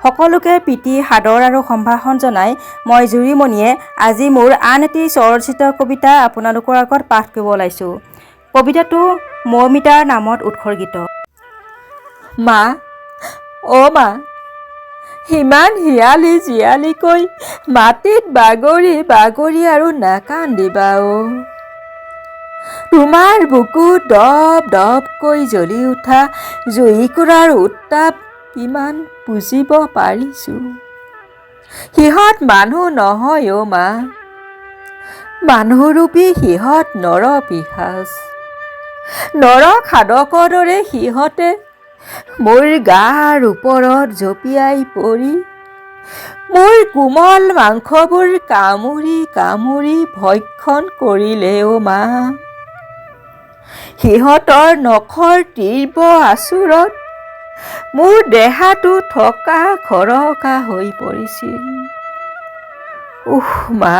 সকলোকে প্ৰীতি, সাদৰ আৰু সম্ভাষণ জনাই মই জুৰিমণিয়ে আজি মোৰ আন এটি স্বৰচিত কবিতা আপোনালোকৰ আগত পাঠ কৰিব ওলাইছোঁ। কবিতাটো মৌমিতাৰ নামত উৎসৰ্গিত। মা, অ' মা, সিমান হিয়ালি জিয়ালিকৈ মাটিত বাগৰি বাগৰি আৰু নাকান্দিবা অ'। তোমাৰ বুকুত দপ দপকৈ জ্বলি উঠা জুইকুৰাৰ উত্তাপ কিমান বুজিব পাৰিছোঁ। সিহঁত মানুহ নহয় অ' মা, মানুহৰূপী সিহঁত নৰপিশাচ। নৰখাদকৰ দৰে সিহঁতে মোৰ গাৰ ওপৰত জঁপিয়াই পৰি মোৰ কোমল মাংসবোৰ কামুৰি কামুৰি ভক্ষণ কৰিলে অ' মা। সিহঁতৰ নখৰ তীব্ৰ আঁচোৰত মোৰ দেহাটো থকা খৰকা হৈ পৰিছিল। উহ মা,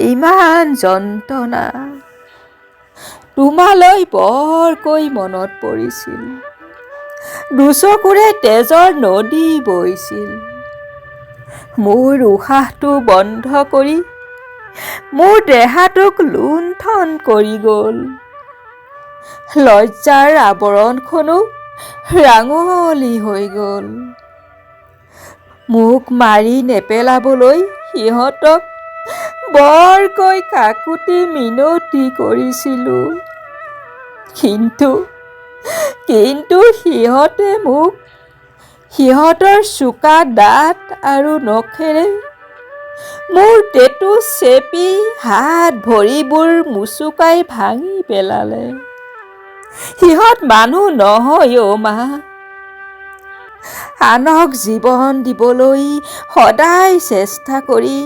ইমান যন্ত্ৰণা! তোমালৈ বৰকৈ মনত পৰিছিল। দুচকুৰে তেজৰ নদী বৈছিল। মোৰ উশাহটো বন্ধ কৰি মোৰ দেহাটোক লুণ্ঠন কৰি গ'ল। লজ্জাৰ আৱৰণখনো ৰাঙলী হৈ গ'ল। মোক মাৰি নেপেলাবলৈ সিহঁতক বৰকৈ কাকুতি মিনতি কৰিছিলোঁ। কিন্তু সিহঁতে মোক সিহঁতৰ চোকা দাঁত আৰু নখেৰে মোৰ টেঁটু চেপি হাত ভৰিবোৰ মোচোকাই ভাঙি পেলালে। সিহঁত মানুহ নহয় অ' মা। আনক জীৱন দিবলৈ সদায় চেষ্টা কৰি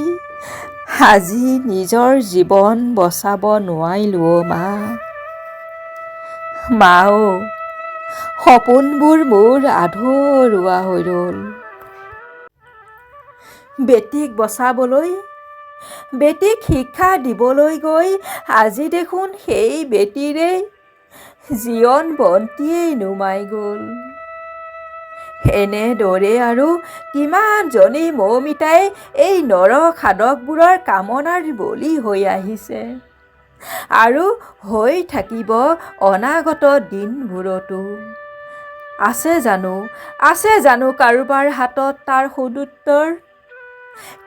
আজি নিজৰ জীৱন বচাব নোৱাৰিলোঁ অ' মা। মা অ', সপোনবোৰ মোৰ আধৰুৱা হৈ ৰ'ল। বেটীক বচাবলৈ, বেটীক শিক্ষা দিবলৈ গৈ আজি দেখোন সেই বেটীৰেই জীৱন বন্তিয়েই নুমাই গ'ল। এনেদৰে আৰু কিমানজনী মৌমিতাই এই নৰখাদকবোৰৰ কামনাৰ বলি হৈ আহিছে আৰু হৈ থাকিব অনাগত দিনবোৰতো। আছে জানো কাৰোবাৰ হাতত তাৰ সদুত্তৰ?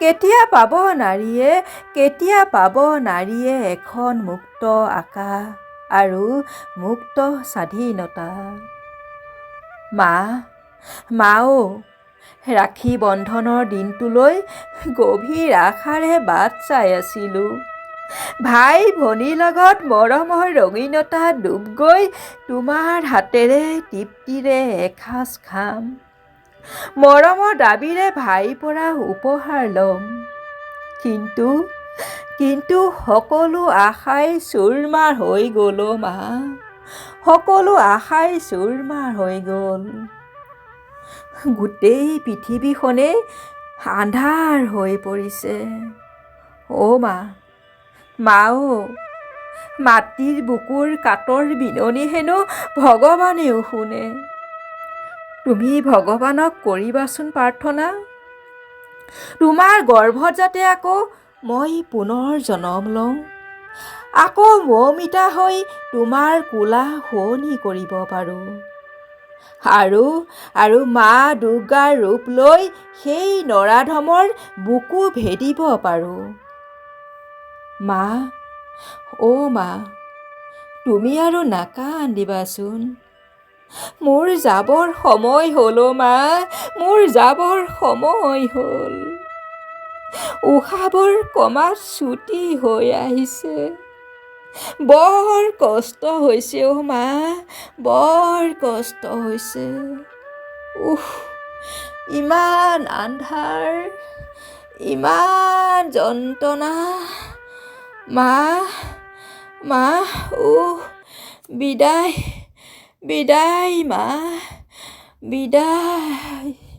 কেতিয়া পাব নাৰীয়ে, কেতিয়া পাব নাৰীয়ে এখন মুক্ত আকাশ আৰু মুক্ত স্বাধীনতা? মা, মা অ', ৰাখী বন্ধনৰ দিনটোলৈ গভীৰ আশাৰে বাট চাই আছিলোঁ। ভাই ভনীৰ লগত মৰমৰ ৰঙীনতাত ডুব গৈ তোমাৰ হাতেৰে তৃপ্তিৰে এসাঁজ খাম, মৰমৰ দাবীৰে ভাইৰ পৰা উপহাৰ ল'ম। কিন্তু সকলো আশাই চূৰমাৰ হৈ গ'ল অ' মা, সকলো আশাই চূৰমাৰ হৈ গ'ল। গোটেই পৃথিৱীখনেই আন্ধাৰ হৈ পৰিছে। অ' মা, মা অ', মাতৃৰ বুকুৰ কাতৰ বিননি হেনো ভগৱানেও শুনে। তুমি ভগৱানক কৰিবাচোন প্ৰাৰ্থনা, তোমাৰ গৰ্ভত যাতে আকৌ মই পুনৰ জনম লওঁ, আকৌ মৌমিতা হৈ তোমাৰ কোলা শুৱনি কৰিব পাৰোঁ আৰু মা দুৰ্গাৰ ৰূপ লৈ সেই নৰাধমৰ বুকু ভেদিব পাৰোঁ। মা, অ' মা, তুমি আৰু নাকান্দিবাচোন। মোৰ যাবৰ সময় হ'ল অ' মা, মোৰ যাবৰ সময় হ'ল। উশাহবোৰ ক্ৰমাৎ চুটি হৈ আহিছে। বৰ কষ্ট হৈছে অ' মা, বৰ কষ্ট হৈছে। উফ, ইমান আন্ধাৰ, ইমান যন্ত্ৰণা! মা, মা, উহ, বিদায়, বিদায় মা, বিদায়।